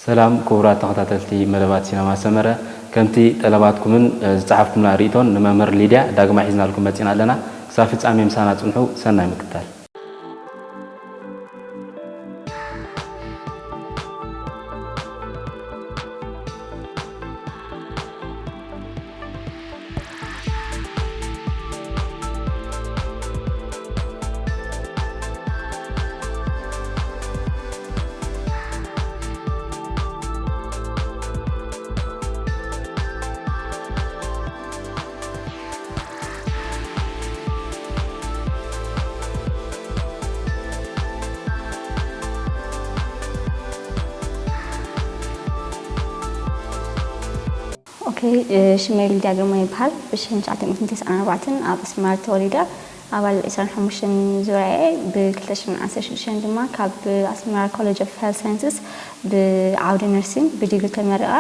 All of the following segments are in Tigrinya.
ሰላም ክቡራት ተኸታተልቲ መደባት ሲነማ ሰመረ፣ ከምቲ ጠለባትኩምን ዝጸሓፍኩምና ርእይቶን ንመምህር ሊድያ ዳግማይ ሒዝናልኩም መጺና ኣለና። ክሳብ ፍጻሜ ምሳና ጽንሑ። ሰናይ ምክትታል። ኦኬ፣ ሽመይ ሊድያ ግርማ ይበሃል። ብ ሽሕን ትሽዓተ ሚእትን ተስዓን ኣርባዕተን ኣብ ኣስመራ ተወሊደ። ኣባል ዕስራን ሓሙሽተን ዙርያ እየ። ብ ክልተ ሽሕን ዓሰርተ ሽዱሽተን ድማ ካብ ኣስመራ ኮሌጅ ኦፍ ሄልት ሳይንስስ ብዓውዲ ነርሲንግ ብዲግሪ ተመሪቐ።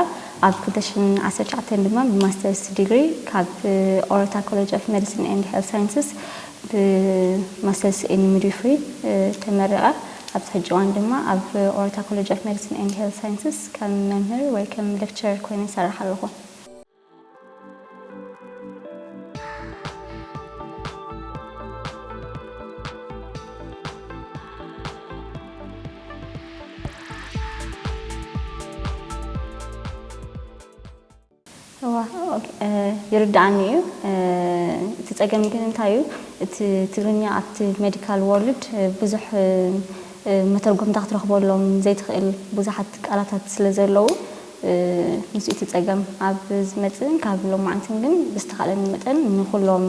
ኣብ ክልተ ሽሕን ዓሰርተ ትሽዓተን ድማ ብማስተርስ ዲግሪ ካብ ኦሮታ ኮሌጅ ኦፍ ሜዲሲን ኤንድ ሄልት ሳይንስስ ብማስተርስ ኢን ሚድዊፍሪ ተመሪቐ። ኣብዚ ሕጂ እዋን ድማ ኣብ ኦሮታ ኮሌጅ ኦፍ ሜዲሲን ኤንድ ሄልት ሳይንስስ ከም መምህር ወይ ከም ሌክቸረር ኮይነ ይሰርሕ ኣለኹ። እዋ፣ ኦኬ፣ እ፣ ይርድኣኒ እዩ። እ፣ እቲ ጸገም ግን እንታይ እዩ? እቲ ትግርኛ ኣብቲ ሜዲካል ወርልድ፣ እ፣ ብዙሕ፣ እ፣ እ፣ መተርጎምታ ክትረኽበሎም ዘይትኽእል ብዙሓት ቃላታት ስለ ዘለዉ፣ እ፣ ንሱ እቲ ጸገም። ኣብ ዝመጽእን ካብ ሎማዓንትን ግን ብዝተኻእለኒ መጠን ንኹሎም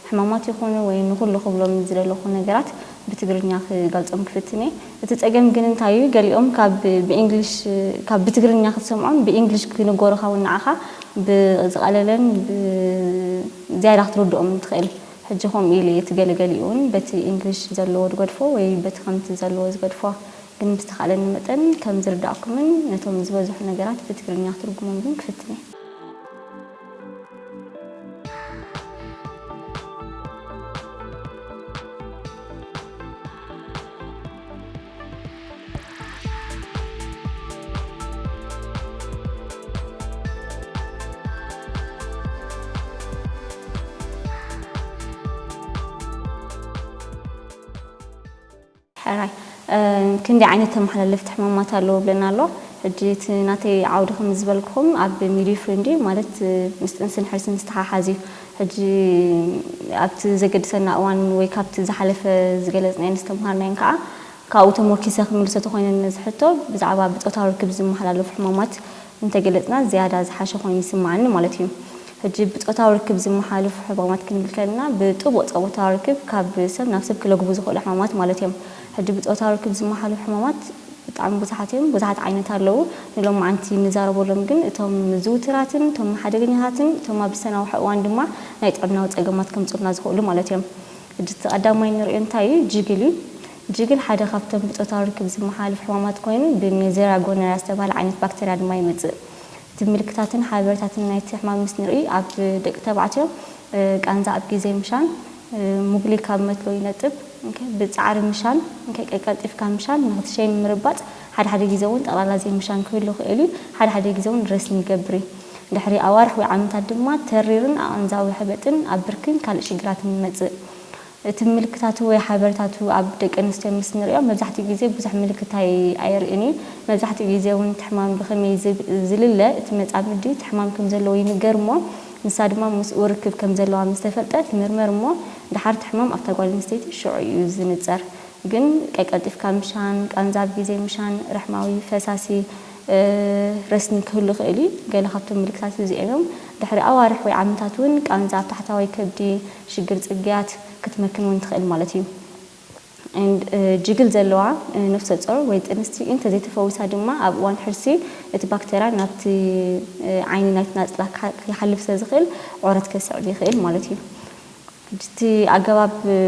ሕማማት ይኹኑ ወይ ንኹሉ ክብሎም ዝደለኹ ነገራት ብትግርኛ ክገልጾም ክፍትን እየ። እቲ ጸገም ግን እንታይ እዩ? ገሊኦም ካብ ብእንግሊሽ፣ ካብ ብትግርኛ ክትሰምዖም ብእንግሊሽ ክንገሩኻ እውን ንዓኻ ብዝቐለለን ብ-፣ ዝያዳ ክትርድኦም ትኽእል። ሕጂ ከምኡ ኢሉ እዩ፣ እቲ ገለገሊኡ እውን በቲ እንግሊሽ ዘለዎ ዝገድፎ ወይ በቲ ከምቲ ዘለዎ ዝገድፎ። ግን ብዝተኻእለኒ መጠን ከም ዝርዳእኩምን ነቶም ዝበዝሑ ነገራት ብትግርኛ ክትርጉሞም ግን ክፍትን እየ። ሕራይ፣ እ፣ ክንደይ ዓይነት ተመሓላለፍቲ ሕማማት ኣለዉ ብለና ኣሎ። ሕጂ እቲ ናተይ ዓውዲ ከም ዝበልኩኹም ኣብ ሚድዊፍሪ እንድዩ፣ ማለት፣ እ፣ ምስ ጥንስን ሕርስን ዝተሓሓዝ እዩ። ሕጂ ኣብቲ ዘገድሰና እዋን ወይ ካብቲ ዝሓለፈ ዝገለጽናዮን ዝተምሃርናዮን ከዓ ካብኡ ተመርኪሰ ክምልሶ ተኾይነ ነዚ ሕቶ ብዛዕባ ብጾታዊ ርክብ ዝመሓላለፉ ሕማማት እንተገለጽና ዝያዳ ዝሓሸ ኮይኑ ይስምዓኒ ማለት እዩ። ሕጂ ብጾታዊ ርክብ ዝመሓላለፉ ሕማማት ክንብል ከለና ብጥቡቕ ጾታዊ ርክብ ካብ ሰብ ናብ ሰብ ክለግቡ ዝኽእሉ ሕማማት ማለት እዮም። ሕጂ ብጾታዊ ርክብ ዝመሓላለፉ ሕማማት ብጣዕሚ ብዙሓት እዮም፣ ብዙሓት ዓይነት ኣለዉ። ንሎማዓንቲ ንዛረበሎም ግን እቶም ዝውቱራትን እቶም ሓደገኛታትን እቶም ኣብ ዝተናውሐ እዋን ድማ ናይ ጥዕናዊ ጸገማት ከምጽኡልና ዝኽእሉ ማለት እዮም። ሕጂ እቲ ቀዳማይ ንሪኦ እንታይ እዩ? ጅግል እዩ። ጅግል ሓደ ካብቶም ብጾታዊ ርክብ ዝመሓላለፉ ሕማማት ኮይኑ ብኔዘርያ ጎነርያ ዝተባህለ ዓይነት ባክተርያ ድማ ይመጽእ። እቲ ምልክታትን ሓበሬታትን ናይቲ ሕማም ምስ ንርኢ ኣብ ደቂ ተባዕትዮ፣ እ፣ ቃንዛ ኣብ ግዜ ምሻን፣ እ፣ ሙግሊ ካብ መትሎ ይነጥብ፣ ኦኬ፣ ብጻዕሪ ምሻን፣ ኦኬ፣ ቀልቀልጢፍካ ምሻን፣ ንኽትሸይን ምርባጽ፣ ሓደ ሓደ ግዜ እውን ጠቕላላ ዘይምሻን ክህሉ ይኽእል እዩ። ሓደ ሓደ ግዜ እውን ረስኒ ይገብር እዩ። ድሕሪ ኣዋርሕ ወይ ዓመታት ድማ ተሪርን ኣእንዛዊ ሕበጥን ኣብ ብርክን ካልእ ሽግራትን ይመጽእ። እቲ ምልክታቱ ወይ ሓበሬታቱ ኣብ ደቂ ኣንስትዮ ምስ ንሪኦ መብዛሕትኡ ግዜ ብዙሕ ምልክት ኣይ-፣ ኣየርእን እዩ። መብዛሕትኡ ግዜ እውን እቲ ሕማም ብኸመይ ዝብ-፣ ዝልለ እቲ መጻምዲ እቲ ሕማም ከም ዘለዎ ይንገር እሞ ንሳ ድማ ምስኡ ርክብ ከም ዘለዋ ምስ ተፈልጠ ትምርመር እሞ ደሓር እቲ ሕማም ኣብታ ጓል ኣንስተይቲ ሽዑ እዩ ዝንጸር። ግን ቀቀልጢፍካ ምሻን፣ ቃንዛ ኣብ ግዜ ምሻን፣ ርሕማዊ ፈሳሲ፣ እ፣ ረስኒ ክህሉ ይኽእል እዩ። ገለ ካብቶም ምልክታት እዚኦም እዮም። ድሕሪ ኣዋርሕ ወይ ዓመታት እውን ቃንዛ ኣብ ታሕታዋይ ከብዲ፣ ሽግር ጽግያት ክትመክን እውን ትኽእል ማለት እዩ። And፣ እ፣ ጅግል ዘለዋ፣ እ፣ ነፍሰ ጾር ወይ ጥንስቲ እንተዘይተፈዊሳ ድማ ኣብ እዋን ሕርሲ እቲ ባክተርያ ናብቲ፣ እ፣ ዓይኒ ናይቲ ናጽላ ክሓ-፣ ክሓልፍ ስለ ዝኽእል ዑረት ከስዕብ ይኽእል ማለት እዩ። ሕጂ እቲ ኣገባብ፣ እ፣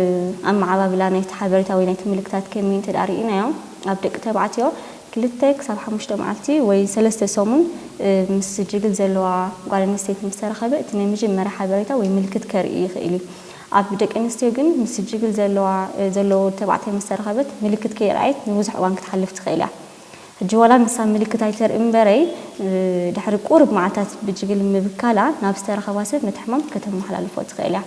ኣመዓባብላ ናይቲ ሓበሬታ ወይ ናይቲ ምልክታት ከመይ እንተ ደኣ ርኢናዮ፣ ኣብ ደቂ ተባዕትዮ ክልተ ክሳብ ሓሙሽተ መዓልቲ ወይ ሰለስተ ሰሙን፣ እ፣ ምስ ጅግል ዘለዋ ጓል ኣንስተይቲ ምስ ተራኸበ፣ እቲ ናይ መጀመርያ ሓበሬታ ወይ ምልክት ከርኢ ይኽእል እዩ። ኣብ ደቂ ኣንስትዮ ግን ምስ ጅግል ዘለዋ፣ እ፣ ዘለዎ ተባዕታይ ምስ ተራኸበት፣ ምልክት ከይረኣየት ንብዙሕ እዋን ክትሓልፍ ትኽእል እያ። ሕጂ ዋላ ንሳ ምልክት ኣይተርኢ እምበረይ፣ ድሕሪ ቁሩብ መዓልታት ብጅግል ምብካላ ናብ ዝተረኸባ ሰብ ነቲ ሕማም ከተመሓላልፎ ትኽእል እያ።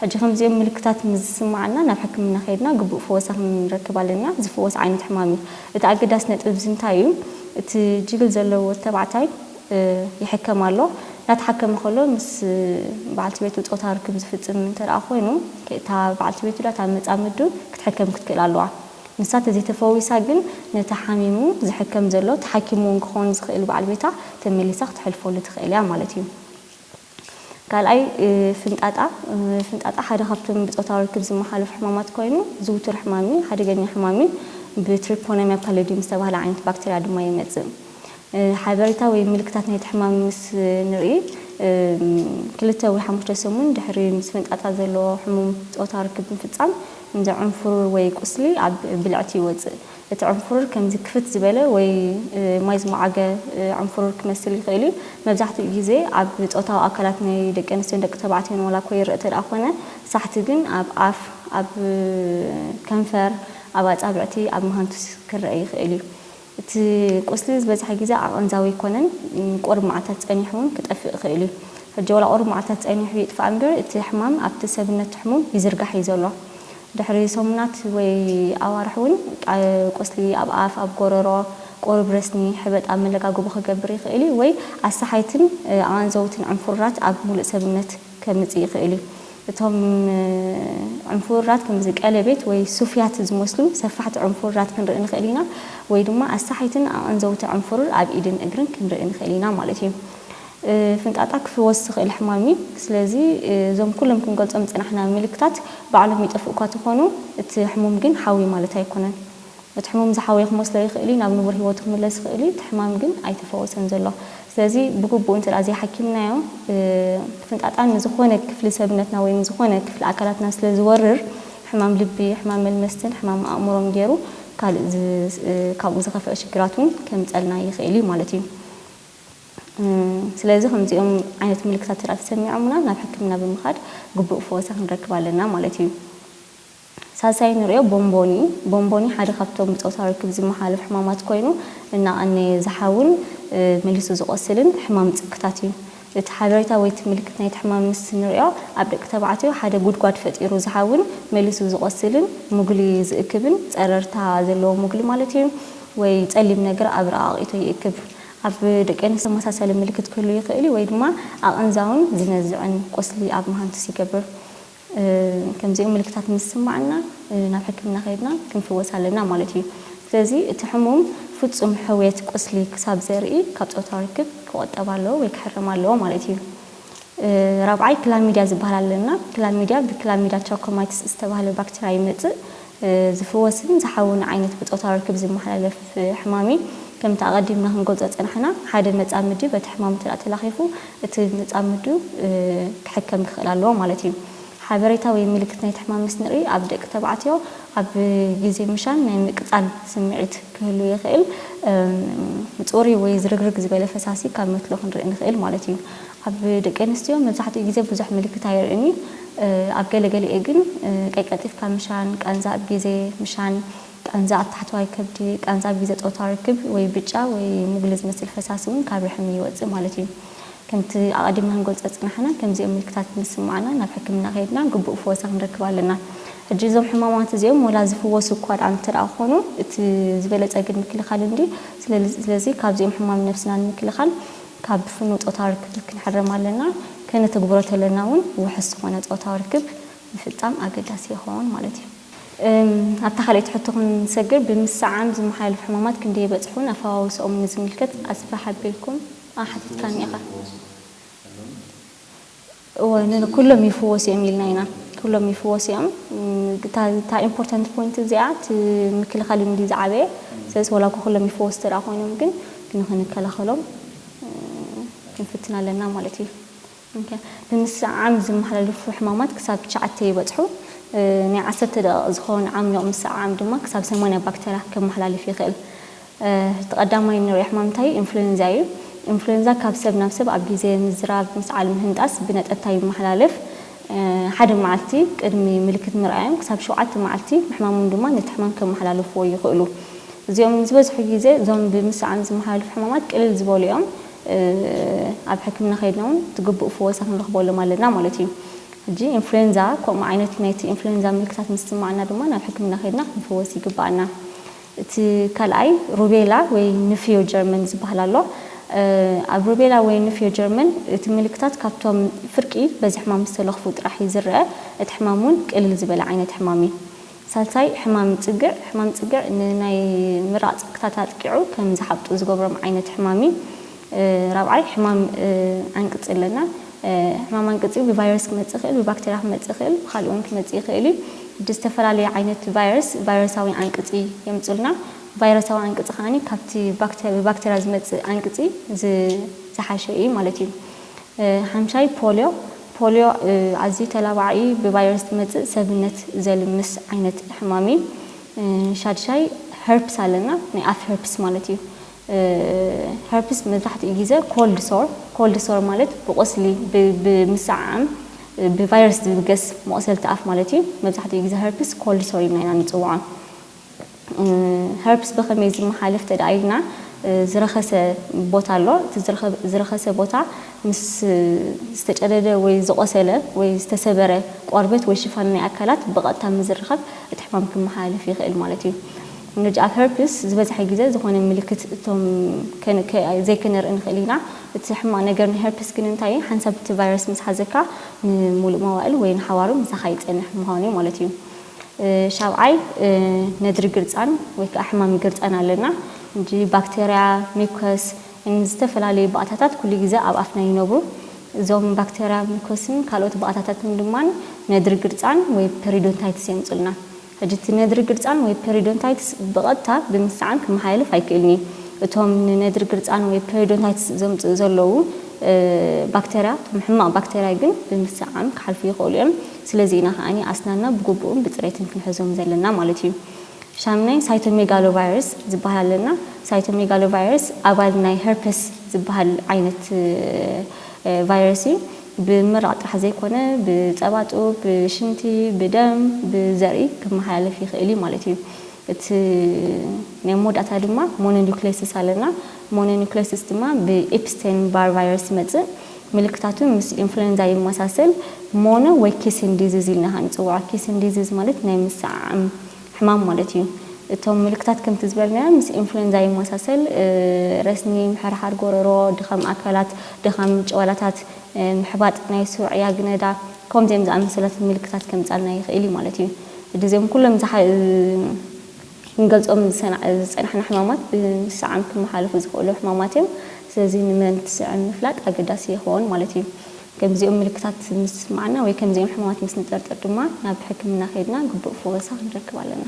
ሕጂ ከምዚኦም ምልክታት ምስ ዝስምዓና ናብ ሕክምና ከይድና ግቡእ ፈወሳ ክንረክብ ኣለና። ዝፍወስ ዓይነት ሕማም እዩ። እቲ ኣገዳሲ ነጥቢ ኣብዚ እንታይ እዩ? እቲ ጅግል ዘለዎ ተባዕታይ ይሕከም ኣሎ። እናተሓከመ ከሎ ምስ በዓልቲ ቤቱ ጾታ ርክብ ዝፍጽም እንተ ደኣ ኮይኑ፣ እታ በዓልቲ ቤቱ ዳ እታ መጻምዱ ክትሕከም ክትክእል ኣለዋ። ንሳ ተዘይተፈዊሳ ግን ነቲ ሓሚሙ ዝሕከም ዘሎ ተሓኪምዎ ክኸውን ዝኽእል በዓል ቤታ ተመሊሳ ክትሕልፈሉ ትኽእል እያ ማለት እዩ። ካልኣይ ፍንጣጣ። ፍንጣጣ ሓደ ካብቶም ብጾታዊ ርክብ ዝመሓለፉ ሕማማት ኮይኑ ዝውቱር ሕማም እዩ፣ ሓደገኛ ሕማም እዩ። ብትሪፖኖሚያ ፓሉዲየም ዝተባህለ ዓይነት ባክተርያ ድማ ይመጽእ። ሓበሬታ ወይ ምልክታት ናይቲ ሕማም ምስ ንርኢ፣ ክልተ ወይ ሓሙሽተ ሰሙን ድሕሪ ምስ ፍንጣጣ ዘለዎ ሕሙም ጾታ ርክብ ምፍጻም፣ እንደ ዕንፍሩር ወይ ቁስሊ ኣብ ብልዕቲ ይወጽእ። እቲ ዕንፍሩር ከምዚ ክፍት ዝበለ ወይ ማይ ዝመዓገ ዕንፍሩር ክመስል ይኽእል እዩ። መብዛሕትኡ ግዜ ኣብ ጾታዊ ኣካላት ናይ ደቂ ኣንስትዮን ደቂ ተባዕትዮን ዋላ እኮ ይረአ እንተ ደኣ ኮነ፣ ሳሕቲ ግን ኣብ ኣፍ፣ ኣብ ከንፈር፣ ኣብ ኣጻብዕቲ፣ ኣብ መሃንቱስ ክረአ ይኽእል እዩ። እቲ ቁስሊ ዝበዝሐ ግዜ ኣቐንዛዊ ኣይኮነን፣ ቁሩብ መዓልታት ጸኒሑ እውን ክጠፍእ ይኽእል እዩ። ሕጂ ዋላ ቁሩብ መዓልታት ጸኒሑ ይጥፋእ እምበር፣ እቲ ሕማም ኣብቲ ሰብነት ሕሙም ይዝርጋሕ እዩ ዘሎ። ድሕሪ ሰሙናት ወይ ኣዋርሕ እውን ቃ-፣ ቁስሊ ኣብ ኣፍ፣ ኣብ ጎረሮ፣ ቁሩብ ረስኒ፣ ሕበጥ ኣብ መለጋግቦ ክገብር ይኽእል እዩ፣ ወይ ኣሰሓይትን ኣቐንዘውትን ዕንፉራት ኣብ ሙሉእ ሰብነት ከምጽእ ይኽእል እዩ። እቶም ዕንፉራት ከምዚ ቀለቤት ወይ ሱፍያት ዝመስሉ ሰፋሕቲ ዕንፉራት ክንርኢ ንኽእል ኢና፣ ወይ ድማ ኣሰሓይትን ኣቐንዘውቲ ዕንፉር ኣብ ኢድን እግርን ክንርኢ ንኽእል ኢና ማለት እዩ። ፍንጣጣ ክፍወስ ዝኽእል ሕማም እዩ። ስለዚ እዞም ኩሎም ክንገልጾም ዝጸናሕና ምልክታት ባዕሎም ይጠፍኡ እኳ ተኾኑ፣ እቲ ሕሙም ግን ሓዊ ማለት ኣይኮነን። እቲ ሕሙም ዝሓወየ ክመስሎ ይኽእል እዩ፣ ናብ ንቡር ህይወቱ ክምለስ ይኽእል እዩ፣ እቲ ሕማም ግን ኣይተፈወሰን ዘሎ። ስለዚ ብግቡእ እንተ ደኣ ዘይሓኪምናዮ፣ ፍንጣጣ ንዝኾነ ክፍሊ ሰብነትና ወይ ንዝኾነ ክፍሊ ኣካላትና ስለ ዝወርር፣ ሕማም ልቢ፣ ሕማም መልመስትን ሕማም ኣእምሮን ገይሩ ካልእ ዝ-፣ ካብኡ ዝኸፍአ ሽግራት እውን ከምጸልና ይኽእል እዩ ማለት እዩ። ስለዚ ከምዚኦም ዓይነት ምልክታት እንተ ተሰሚዖምና ናብ ሕክምና ብምኻድ ግቡእ ፈወሳ ክንረክብ ኣለና ማለት እዩ። ሳልሳይ ንሪኦ ቦምቦኒ። ቦምቦኒ ሓደ ካብቶም ብጾታዊ ርክብ ዝመሓለፍ ሕማማት ኮይኑ እናቐነየ ዝሓውን መሊሱ ዝቖስልን ሕማም ጽክታት እዩ። እቲ ሓበሬታ ወይ እቲ ምልክት ናይቲ ሕማም ምስ ንሪኦ ኣብ ደቂ ተባዕትዮ ሓደ ጉድጓድ ፈጢሩ ዝሓውን መሊሱ ዝቖስልን ሙግሊ ዝእክብን ጸረርታ ዘለዎ ሙግሊ ማለት እዩ። ወይ ጸሊም ነገር ኣብ ረቓቒቶ ይእክብ። ኣብ ደቂ ኣንስትዮ ተመሳሳሊ ምልክት ክህሉ ይኽእል እዩ፣ ወይ ድማ ኣቐንዛውን ዝነዝዕን ቁስሊ ኣብ መሃንቱስ ይገብር። ከምዚኦም ምልክታት ምስ ዝስምዓና ናብ ሕክምና ከይድና ክንፍወስ ኣለና ማለት እዩ። ስለዚ እቲ ሕሙም ፍጹም ሕውየት ቁስሊ ክሳብ ዘርኢ ካብ ጾታዊ ርክብ ክቆጠብ ኣለዎ ወይ ክሕረም ኣለዎ ማለት እዩ። ራብዓይ ክላሚድያ ዝበሃል ኣለና። ክላሚድያ ብክላሚድያ ትራኮማይትስ ዝተባህለ ባክተርያ ይመጽእ። ዝፍወስን ዝሓውን ዓይነት ብጾታዊ ርክብ ዝመሓላለፍ ሕማም እዩ። ከምቲ ኣቐዲምና ክንገልጾ ዝጸናሕና፣ ሓደ መጻምዲ በቲ ሕማም እንተ ደኣ ተላኺፉ፣ እቲ መጻምዱ ክሕከም ክኽእል ኣለዎ ማለት እዩ። ሓበሬታ ወይ ምልክት ናይቲ ሕማም ምስ ንርኢ፣ ኣብ ደቂ ተባዕትዮ ኣብ ግዜ ምሻን ናይ ምቅጻል ስምዒት ክህሉ ይኽእል። ጽሩይ ወይ ዝርግርግ ዝበለ ፈሳሲ ካብ መትሎ ክንርኢ ንኽእል ማለት እዩ። ኣብ ደቂ ኣንስትዮ መብዛሕትኡ ግዜ ብዙሕ ምልክት ኣይርእን እዩ። ኣብ ገለ ገሊኤ ግን ቀይቀጢፍካ ምሻን፣ ቃንዛ ኣብ ግዜ ምሻን፣ ቃንዛ ኣብ ታሕተዋይ ከብዲ፣ ቃንዛ ኣብ ግዜ ጾታዊ ርክብ ወይ ብጫ ወይ ሙግሊ ዝመስል ፈሳሲ እውን ካብ ርሕሚ ይወጽእ ማለት እዩ። ከምቲ ኣቐዲምና ክንገልጾ ዝጸናሕና፣ ከምዚኦም ምልክታት ምስ ዝስምዓና ናብ ሕክምና ከይድና ግቡእ ፈወሳ ክንረክብ ኣለና። ሕጂ እዞም ሕማማት እዚኦም ወላ ዝፍወሱ እኳ ደኣ እንተ ደኣ ኮኑ፣ እቲ ዝበለጸ ግን ምክልኻል እንዲ። ስለዚ፣ ስለዚ ካብዚኦም ሕማም ነብስና ንምክልኻል ካብ ፍኑው ጾታዊ ርክብ ክንሕረም ኣለና። ከነተግብሮ ተለና እውን ውሑስ ዝኾነ ጾታዊ ርክብ ምፍጻም ኣገዳሲ ይኸውን ማለት እዩ። እም፣ ኣብታ ካልኣይቲ ሕቶ ክንሰግር፣ ብምስዓም ዝመሓላለፉ ሕማማት ክንደይ ይበጽሑን ኣፈዋውስኦምን ንዝምልከት ኣስፍሕ ኣቢልኩም ኣሓቲትካኒ ኢኻ። እወ፣ ን-፣ ኩሎም ይፍወሱ እዮም ኢልና ኢና። ኩሎም ይፍወሱ እዮም። እም፣ እታ፣ እታ ኢምፖርታንት ፖይንት እዚኣ፣ እቲ ምክልኻል እንዲ ዝዓበየ። ስለዚ፣ ወላ እኮ ኩሎም ይፍወሱ እንተ ደኣ ኮይኖም ግን፣ ንኽንከላኸሎም፣ እም፣ ክንፍትን ኣለና ማለት እዩ። ኦኬ። ብምስዓም ዝመሓላለፉ ሕማማት ክሳብ ትሽዓተ ይበጽሑ። እ፣ ናይ ዓሰርተ ደቂቕ ዝኸውን ዓሚቕ ምስዓም ድማ ክሳብ ሰማንያ ባክተርያ ከመሓላልፍ ይኽእል። እ፣ እቲ ቀዳማይ እንሪኦ ሕማም እንታይ እዩ? ኢንፍሉዌንዛ እዩ። ኢንፍሉዌንዛ ካብ ሰብ ናብ ሰብ ኣብ ግዜ ምዝራብ፣ ምስዓል፣ ምህንጣስ ብነጠብታ ይመሓላለፍ። እ፣ ሓደ መዓልቲ ቅድሚ ምልክት ምርኣዮም ክሳብ ሸውዓተ መዓልቲ ምሕማሞም ድማ ነቲ ሕማም ከመሓላልፍዎ ይኽእሉ። እዚኦም ዝበዝሑ ግዜ እዞም ብምስዓም ዝመሓላለፉ ሕማማት ቅልል ዝበሉ እዮም። ኣብ ሕክምና ከይድና እውን እቲ ግቡእ ፍወሳ ክንረኽበሎም ኣለና ማለት እዩ። ሕጂ ኢንፍሉዌንዛ ከምኡ ዓይነት ናይቲ ኢንፍሉዌንዛ ምልክታት ምስ ዝስምዓና ድማ ናብ ሕክምና ከይድና ክንፍወስ ይግብኣና። እቲ ካልኣይ ሩቤላ ወይ ንፍዮ ጀርመን ዝበሃል ኣሎ። ኣብ ሩቤላ ወይ ንፍዮ ጀርመን እቲ ምልክታት ካብቶም ፍርቂ በዚ ሕማም ዝተለኽፉ ጥራሕ እዩ ዝረአ። እቲ ሕማም እውን ቅልል ዝበለ ዓይነት ሕማም እዩ። ሳልሳይ ሕማም ጽግዕ። ሕማም ጽግዕ ንናይ ምራቕ ጸቅታት ኣጥቂዑ ከም ዝሓብጡ ዝገብሮም ዓይነት ሕማም እዩ። ራብዓይ ሕማም ኣንቅጺ ኣለና። ሕማም ኣንቅጺ ብቫይረስ ክመጽእ ይኽእል፣ ብባክተርያ ክመጽእ ይኽእል፣ ብካልእ እውን ክመጽእ ይኽእል እዩ። ብዝተፈላለየ ዓይነት ቫይረስ ቫይረሳዊ ኣንቅጺ የምጹልና። ቫይረሳዊ ኣንቅጺ ከዓኒ ካብቲ ባክተ- ብባክተርያ ዝመጽእ ኣንቅጺ ዝ- ዝሓሸ እዩ ማለት እዩ። ሓምሻይ ፖልዮ። ፖልዮ ኣዝዩ ተላባዒ ብቫይረስ ዝመጽእ ሰብነት ዘልምስ ዓይነት ሕማም እዩ። ሻድሻይ ሀርፕስ ኣለና፣ ናይ ኣፍ ሀርፕስ ማለት እዩ። ሀርፕስ መብዛሕትኡ ግዜ ኮልድ ሶር፣ ኮልድ ሶር ማለት ብቆስሊ ብምስዓም ብቫይረስ ዝብገስ መቆሰልቲ ኣፍ ማለት እዩ። መብዛሕትኡ ግዜ ሀርፕስ ኮልድ ሶር ኢልና ኢና ንፅውዖ። ሀርፕስ ብኸመይ ዝመሓለፍ ተደኣ ኢልና ዝረኸሰ ቦታ ኣሎ። እቲ ዝረኸሰ ቦታ ምስ ዝተጨደደ ወይ ዝቆሰለ ወይ ዝተሰበረ ቆርበት ወይ ሽፋን ናይ ኣካላት ብቐጥታ ምዝርኻብ እቲ ሕማም ክመሓላለፍ ይኽእል ማለት እዩ። እንግዲህ ኣብ ሀርፕስ ዝበዝሐ ግዜ ዝኾነ ምልክት እቶም ዘይከነርኢ ንኽእል ኢና። እቲ ሕማቕ ነገር ናይ ሀርፕስ ግን እንታይ ሓንሳብ እቲ ቫይረስ ምስ ሓዘካ ንሙሉእ መዋእል ወይ ንሓዋሩ ምሳኻ ይጸንሕ ምዃኑ ማለት እዩ። ሻብዓይ ነድሪ ግርጻን ወይ ከዓ ሕማም ግርጻን ኣለና። እንጂ ባክተርያ፣ ሚኮስ፣ ዝተፈላለዩ ባእታታት ኩሉ ግዜ ኣብ ኣፍና ይነብሩ። እዞም ባክተርያ፣ ሚኮስን ካልኦት ባእታታትን ድማ ነድሪ ግርጻን ወይ ፐሪዶንታይትስ የምጹልና። ሕጂ እቲ ነድሪ ግርጻን ወይ ፐሪዶንታይትስ ብቐጥታ ብምስዓም ክመሓላለፍ ኣይክእልን እዩ። እቶም ንነድሪ ግርጻን ወይ ፐሪዶንታይትስ ዘምጽኡ ዘለዉ ባክተርያ፣ እቶም ሕማቕ ባክተርያ ግን ብምስዓም ክሓልፉ ይኽእሉ እዮም። ስለዚ ኢና ከዓኒ ኣስናንና ብግቡእን ብፅሬትን ክንሕዞም ዘለና ማለት እዩ። ሻምናይ ሳይቶሜጋሎቫይረስ ዝበሃል ኣለና። ሳይቶሜጋሎቫይረስ ኣባል ናይ ሀርፐስ ዝበሃል ዓይነት ቫይረስ እዩ። ብምራቕ ጥራሕ ዘይኮነ ብፀባጡ፣ ብሽንቲ፣ ብደም፣ ብዘርኢ ክመሓላለፍ ይኽእል እዩ ማለት እዩ። እቲ ናይ መወዳእታ ድማ ሞኖኒውክሌሲስ ኣለና። ሞኖኒውክሌሲስ ድማ ብኤፕስቴን ባር ቫይረስ ይመፅእ። ምልክታቱ ምስ ኢንፍሉዌንዛ ይመሳሰል። ሞኖ ወይ ኪሲን ዲዚዝ ኢልና ንፅውዖ። ኪሲን ዲዚዝ ማለት ናይ ምስዓም ሕማም ማለት እዩ። እቶም ምልክታት ከምቲ ዝበልናዮ ምስ ኢንፍሉዌንዛ ይመሳሰል። ረስኒ፣ ምሕርሓር ጎረሮ፣ ድኻም ኣካላት፣ ድኻም ጨዋላታት፣ ምሕባጥ ናይ ስሩዕ ያግነዳ፣ ከምዚኦም ዝኣመሰለት ምልክታት ከምፃልና ይኽእል እዩ ማለት እዩ። እዚኦም ኩሎም ክንገልጾም ዝጸናሕና ሕማማት ብሰዓም ክመሓለፉ ዝኽእሉ ሕማማት እዮም። ስለዚ ንመን ትስዕም ምፍላጥ ኣገዳሲ ይኸውን ማለት እዩ። ከምዚኦም ምልክታት ምስ ስምዓና ወይ ከምዚኦም ሕማማት ምስ ንጠርጥር ድማ ናብ ሕክምና ከይድና ግቡእ ፈወሳ ክንረክብ ኣለና።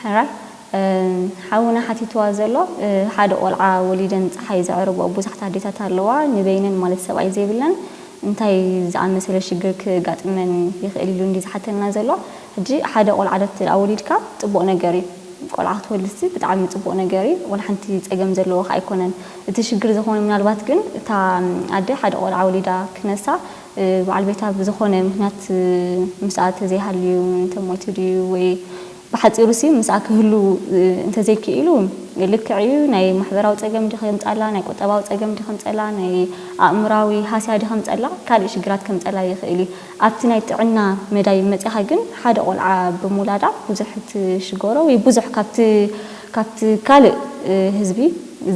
ሕራይ ሓውና ሓቲትዋ ዘሎ ሓደ ቆልዓ ወሊደን ፀሓይ ዘዕርቦ ብዙሓት ኣዴታት ኣለዋ፣ ንበይነን ማለት ሰብኣይ ዘይብለን እንታይ ዝኣመሰለ ሽግር ክጋጥመን ይኽእል ኢሉ እንዲ ዝሓተልና ዘሎ። ሕጂ ሓደ ቆልዓ ደት ደኣ ወሊድካ ፅቡቕ ነገር እዩ። ቆልዓ ክትወልድሲ ብጣዕሚ ፅቡቕ ነገር እዩ። ወላ ሓንቲ ፀገም ዘለዎ ከ ኣይኮነን። እቲ ሽግር ዝኾነ ምናልባት ግን እታ ኣደ ሓደ ቆልዓ ወሊዳ ክነሳ ባዓል ቤታ ብዝኾነ ምክንያት ምስኣ ተዘይሃልዩ እንተሞይቱ ድዩ ወይ ብሓፂሩ ሲ ምስኣ ክህሉ እንተዘይክኢሉ ልክዕ እዩ። ናይ ማሕበራዊ ፀገም ድኸምፃላ፣ ናይ ቁጠባዊ ፀገም ድኸምፀላ፣ ናይ ኣእምራዊ ሃስያ ድኸምፀላ፣ ካልእ ሽግራት ከምፀላ ይኽእል እዩ። ኣብቲ ናይ ጥዕና መዳይ መፂኻ ግን ሓደ ቆልዓ ብምውላዳ ብዙሕ ትሽገሮ ወይ ብዙሕ ካብቲ ካብቲ ካልእ ህዝቢ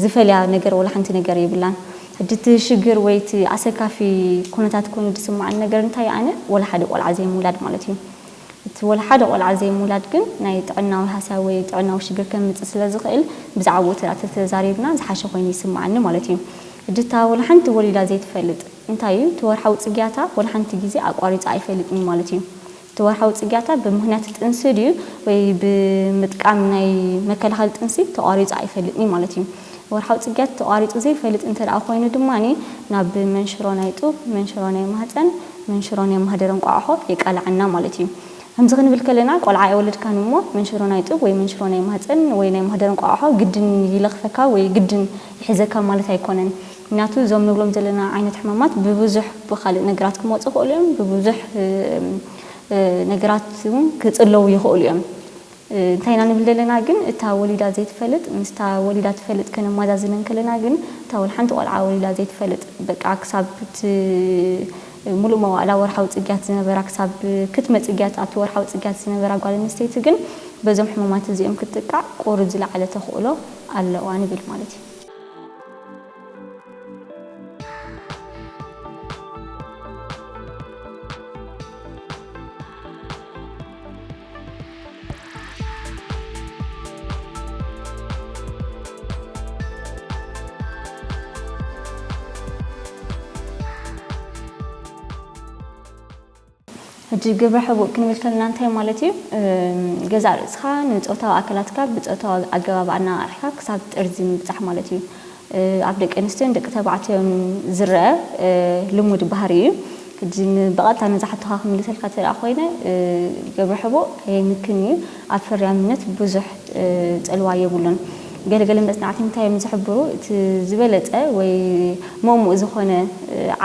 ዝፈልያ ነገር ወላ ሓንቲ ነገር የብላን። ሕጂ እቲ ሽግር ወይ እቲ ኣሰካፊ ኩነታት ኮይኑ ዝስምዓኒ ነገር እንታይ ኣነ ወላ ሓደ ቆልዓ ዘይምውላድ ማለት እዩ። እቲ ወላ ሓደ ቆልዓ ዘይምውላድ ግን ናይ ጥዕናዊ ሃሳዊ ወይ ጥዕናዊ ሽግር ከምጽእ ስለ ዝኽእል ብዛዕባኡ ተራ ተተዛሪብና ዝሓሸ ኮይኑ ይስምዓኒ ማለት እዩ። ሕጂ እታ ወላ ሓንቲ ወሊዳ ዘይትፈልጥ እንታይ እዩ እቲ ወርሓዊ ጽግያታ ወላ ሓንቲ ግዜ ኣቋሪጻ ኣይፈልጥን ማለት እዩ። እቲ ወርሓዊ ጽግያታ ብምኽንያት ጥንሲ ድዩ ወይ ብምጥቃም ናይ መከላኸሊ ጥንሲ ተቋሪጹ ኣይፈልጥን ማለት እዩ። ወርሓዊ ጽግያት ተቋሪጹ ዘይፈልጥ እንተ ደኣ ኮይኑ ድማ ናብ መንሽሮ ናይ ጡብ፣ መንሽሮ ናይ ማህፀን፣ መንሽሮ ናይ ማህደር እንቋቑሖ የቃልዓና ማለት እዩ። ከምዚ ክንብል ከለና ቆልዓ ኣይወለድካን እሞ መንሽሮ ናይ ጡብ ወይ መንሽሮ ናይ ማህፀን ወይ ናይ ማህደር እንቋቑሖ ግድን ይለኽፈካ ወይ ግድን ይሕዘካ ማለት ኣይኮነን። ምክንያቱ እዞም ንብሎም ዘለና ዓይነት ሕማማት ብብዙሕ ብኻልእ ነገራት ክመፁ ይኽእሉ እዮም፣ ብብዙሕ ነገራት እውን ክፅለዉ ይኽእሉ እዮም። እንታይ ኢና ንብል ዘለና ግን እታ ወሊዳ ዘይትፈልጥ ምስታ ወሊዳ ትፈልጥ ከነማዛዝን እንከለና ግን እታ ወላ ሓንቲ ቆልዓ ወሊዳ ዘይትፈልጥ በቃ ክሳብ እቲ ሙሉእ መዋእላ ወርሓዊ ፅግያት ዝነበራ ክሳብ ክትመፅእ ግያት ኣብቲ ወርሓዊ ፅግያት ዝነበራ ጓል ኣንስተይቲ ግን በዞም ሕማማት እዚኦም ክትጥቃዕ ቁሩብ ዝለዓለ ተኽእሎ ኣለዋ ንብል ማለት እዩ። ሕጂ ግብረ ሕቡእ ክንብል ከለና እንታይ ማለት እዩ? ገዛእ ርእስኻ ንፆታዊ ኣካላትካ ብፆታዊ ኣገባብ ኣነቓቒሕካ ክሳብ ጥርዚ ምብፃሕ ማለት እዩ። ኣብ ደቂ ኣንስትዮን ደቂ ተባዕትዮን ዝረአ ልሙድ ባህሪ እዩ። ሕጂ ብቐጥታ ነዛ ሕቶኻ ክምልሰልካ ተደኣ ኮይነ ግብረ ሕቡእ የምክን እዩ። ኣብ ፈርያምነት ብዙሕ ፅልዋ የብሉን። ገለገለ መፅናዕቲ እንታይ እዮም ዝሕብሩ? እቲ ዝበለፀ ወይ መሙእ ዝኾነ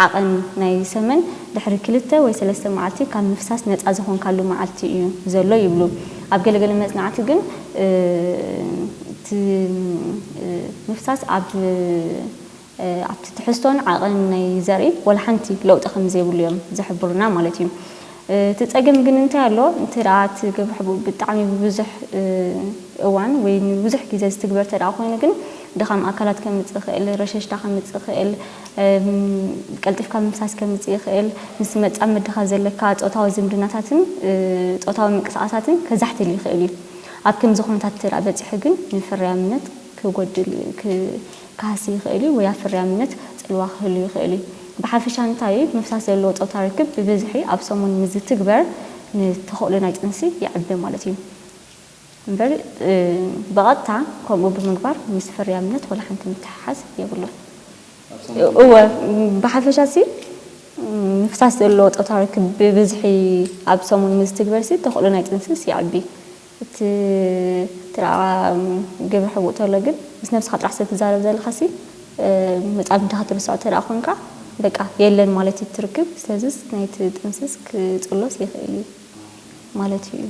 ዓቐን ናይ ሰመን ድሕሪ ክልተ ወይ ሰለስተ መዓልቲ ካብ ምፍሳስ ነፃ ዝኾንካሉ መዓልቲ እዩ ዘሎ ይብሉ። ኣብ ገለገለ መፅናዕቲ ግን እቲ ምፍሳስ ኣብ ኣብቲ ትሕዝቶን ዓቐንን ናይ ዘርኢ ወላ ሓንቲ ለውጢ ከም ዘይብሉ እዮም ዝሕብሩና ማለት እዩ። እቲ ጸገም ግን እንታይ ኣሎ? እንተ ደኣ እቲ ግብረ ሕቡእ ብጣዕሚ ብብዙሕ እዋን ወይ ንብዙሕ ግዜ ዝትግበር እንተ ደኣ ኮይኑ ግን ድኻም ኣካላት ከምጽእ ይኽእል፣ ረሸሽታ ከምጽእ ይኽእል፣ ቀልጢፍካ ምፍሳስ ከምጽእ ይኽእል፣ ምስ መጻምድኻ ዘለካ ጾታዊ ዝምድናታትን ጾታዊ ምንቅስቓሳትን ከዛሕትል ይኽእል እዩ። ኣብ ከምዚ ኩነታት እንተ ደኣ በጺሑ ግን ንፍርያምነት ክጎድል ክሃሲ ይኽእል እዩ ወይ ኣብ ፍርያምነት ጽልዋ ክህሉ ይኽእል እዩ። ብሓፈሻ እንታይ እዩ ምፍሳስ ዘለዎ ጾታ ርክብ ብብዝሒ ኣብ ሰሙን ምስ ዝትግበር ንተኽእሎ ናይ ጥንሲ የዕቢ ማለት እዩ። እምበር ብቐጥታ ከምኡ ብምግባር ምስ ፍርያምነት ወላ ሓንቲ ምትሕሓዝ የብሉን። እወ ብሓፈሻ ሲ ምፍሳስ ዘለዎ ጾታ ርክብ ብብዝሒ ኣብ ሰሙን ምስ ዝትግበር ሲ ተኽእሎ ናይ ጥንስስ የዕቢ። እቲ ትራኣ ግብረ ሕቡእ ተሎ ግን ምስ ነብስኻ ጥራሕ ስለ ትዛረብ ዘለኻሲ መጻምድኻ ትርስዖ ተደኣ ኮንካ በቃ የለን ማለት እዩ ትርክብ። ስለዚስ ናይቲ ጥንስስ ክጽሎስ ይኽእል እዩ ማለት እዩ።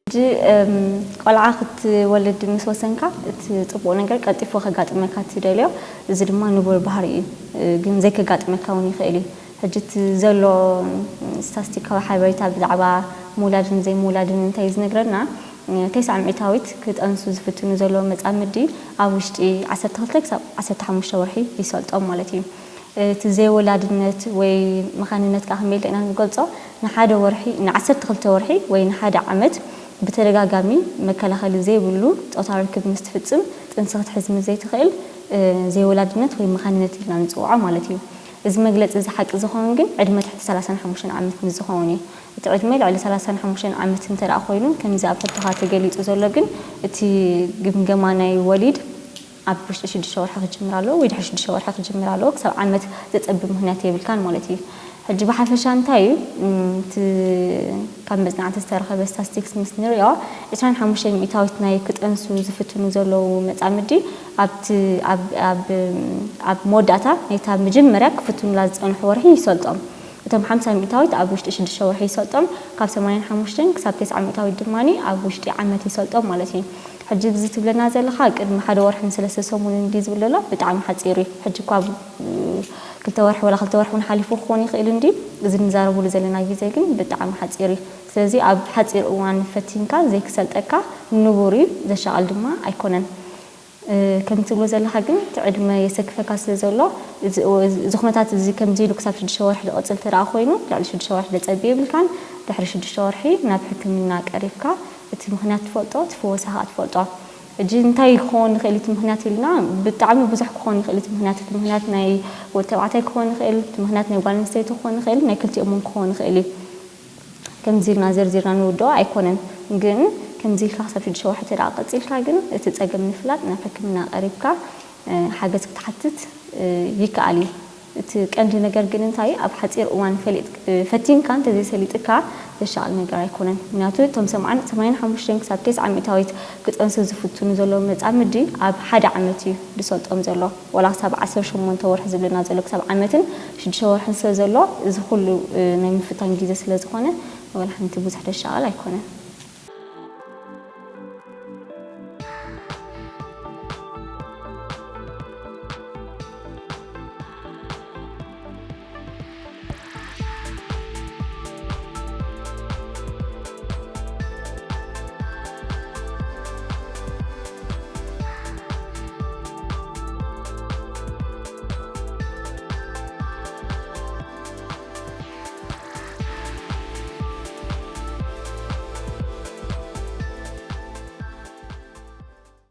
ሕጂ ቆልዓ ክትወልድ ምስ ወሰንካ እቲ ፅቡቕ ነገር ቀልጢፉ ከጋጥመካ ትደልዮ፣ እዚ ድማ ንቡር ባህሪ እዩ። ግን ዘይከጋጥመካ እውን ይኽእል እዩ። ሕጂ እቲ ዘሎ ስታስቲካዊ ሓበሬታ ብዛዕባ ምውላድን ዘይምውላድን እንታይ እዩ ዝነግረና? ተስዓ ሚእታዊት ክጠንሱ ዝፍትኑ ዘለዉ መጻምዲ ኣብ ውሽጢ ዓሰርተ ክልተ ክሳብ ዓሰርተ ሓሙሽተ ወርሒ ይሰልጦም ማለት እዩ። እቲ ዘይወላድነት ወይ መኻንነት ከኣ ከመይ ኢልና ኢና ንገልጾ? ንሓደ ወርሒ፣ ንዓሰርተ ክልተ ወርሒ ወይ ንሓደ ዓመት ብተደጋጋሚ መከላኸሊ ዘይብሉ ጾታዊ ርክብ ምስ ትፍጽም ጥንሲ ክትሕዝ ምስ ዘይትኽእል ዘይወላድነት ወይ መኻንነት ኢልና ንጽውዖ ማለት እዩ። እዚ መግለጺ እዚ ሓቂ ዝኸውን ግን ዕድመ ትሕቲ ሰላሳን ሓሙሽተን ዓመት ምስ ዝኸውን እዩ። እቲ ዕድመ ልዕሊ ሰላሳን ሓሙሽተን ዓመት እንተ ደኣ ኮይኑ፣ ከምዚ ኣብ ሕቶኻ ተገሊጹ ዘሎ ግን እቲ ግምገማ ናይ ወሊድ ኣብ ውሽጢ ሽዱሽተ ወርሒ ክጅምር ኣለዎ ወይ ድሕሪ ሽዱሽተ ወርሒ ክጅምር ኣለዎ። ክሳብ ዓመት ዘጸብብ ምኽንያት የብልካን ማለት እዩ። ሕጂ ብሓፈሻ እንታይ እዩ እቲ ካብ መጽናዕቲ ዝተረኸበ ስታስቲክስ ምስ ንሪኦ፣ ዕስራን ሓሙሽተን ሚእታዊት ናይ ክጠንሱ ዝፍትኑ ዘለዉ መጻምዲ ኣብቲ ኣብ ኣብ ኣብ መወዳእታ ናይታ መጀመርያ ክፍትኑላ ዝጸንሑ ወርሒ ይሰልጦም። እቶም ሓምሳ ሚእታዊት ኣብ ውሽጢ ሽዱሽተ ወርሒ ይሰልጦም፣ ካብ ሰማንያን ሓሙሽተን ክሳብ ተስዓ ሚእታዊት ድማ ኣብ ውሽጢ ዓመት ይሰልጦም ማለት እዩ። ሕጂ እዚ ትብለና ዘለኻ ቅድሚ ሓደ ወርሕን ሰለስተ ሰሙንን እንዲ ዝብል ዘሎ ብጣዕሚ ሓጺሩ እዩ። ሕጂ እኳ ክልተ ወርሒ ወላ ክልተ ወርሒ እውን ሓሊፉ ክኾን ይኽእል እንዲ፣ እዚ ንዛረብሉ ዘለና ግዜ ግን ብጣዕሚ ሓጺር እዩ። ስለዚ ኣብ ሓጺር እዋን ፈቲንካ ዘይክሰልጠካ ንቡር እዩ፣ ዘሻቕል ድማ ኣይኮነን። ከም ትብሎ ዘለኻ ግን እቲ ዕድመ የሰክፈካ ስለ ዘሎ እዚ ኩነታት እዚ ከምዚ ኢሉ ክሳብ ሽዱሽተ ወርሒ ዝቕጽል ተደኣ ኮይኑ ልዕሊ ሽዱሽተ ወርሒ ደጸቢ የብልካን። ድሕሪ ሽዱሽተ ወርሒ ናብ ሕክምና ቀሪብካ እቲ ምኽንያት ትፈልጦ፣ እቲ ፈወሳ ከዓ ትፈልጦ። ሕጂ እንታይ ክኸውን ይኽእል እቲ ምኽንያት ኢልና ብጣዕሚ ብዙሕ ክኸውን ይኽእል እቲ ምኽንያት እቲ ምኽንያት ናይ ወዲ ተባዕታይ ክኸውን ይኽእል እቲ ምኽንያት ናይ ጓል ኣንስተይቲ ክኸውን ይኽእል ናይ ክልቲኦም እውን ክኸውን ይኽእል እዩ። ከምዚ ኢልና ዘርዚርና ንውድኦ ኣይኮነን፣ ግን ከምዚ ኢልካ ክሳብ ሽዱሽተ ወርሒ ተደኣ ቀጺልካ ግን እቲ ጸገም ንፍላጥ ናብ ሕክምና ቀሪብካ ሓገዝ ክትሓትት ይከኣል እዩ። እቲ ቀንዲ ነገር ግን እንታይ ኣብ ሓፂር እዋን ፈሊጥ ፈቲንካ እንተዘይሰሊጥካ ዘሻቕል ነገር ኣይኮነን። ምክንያቱ እቶም ሰማንያን ሓሙሽተን ክሳብ ተስዓ ሚእታዊት ክጠንሱ ዝፍትኑ ዘለዉ መፃምዲ ኣብ ሓደ ዓመት እዩ ዝሰልጦም ዘሎ። ወላ ክሳብ ዓሰርተ ሸሞንተ ወርሒ ዝብለና ዘሎ ክሳብ ዓመትን ሽዱሽተ ወርሕን ስለ ዘሎ እዚ ኩሉ ናይ ምፍታን ግዜ ስለ ዝኾነ ወላ ሓንቲ ብዙሕ ዘሻቕል ኣይኮነን።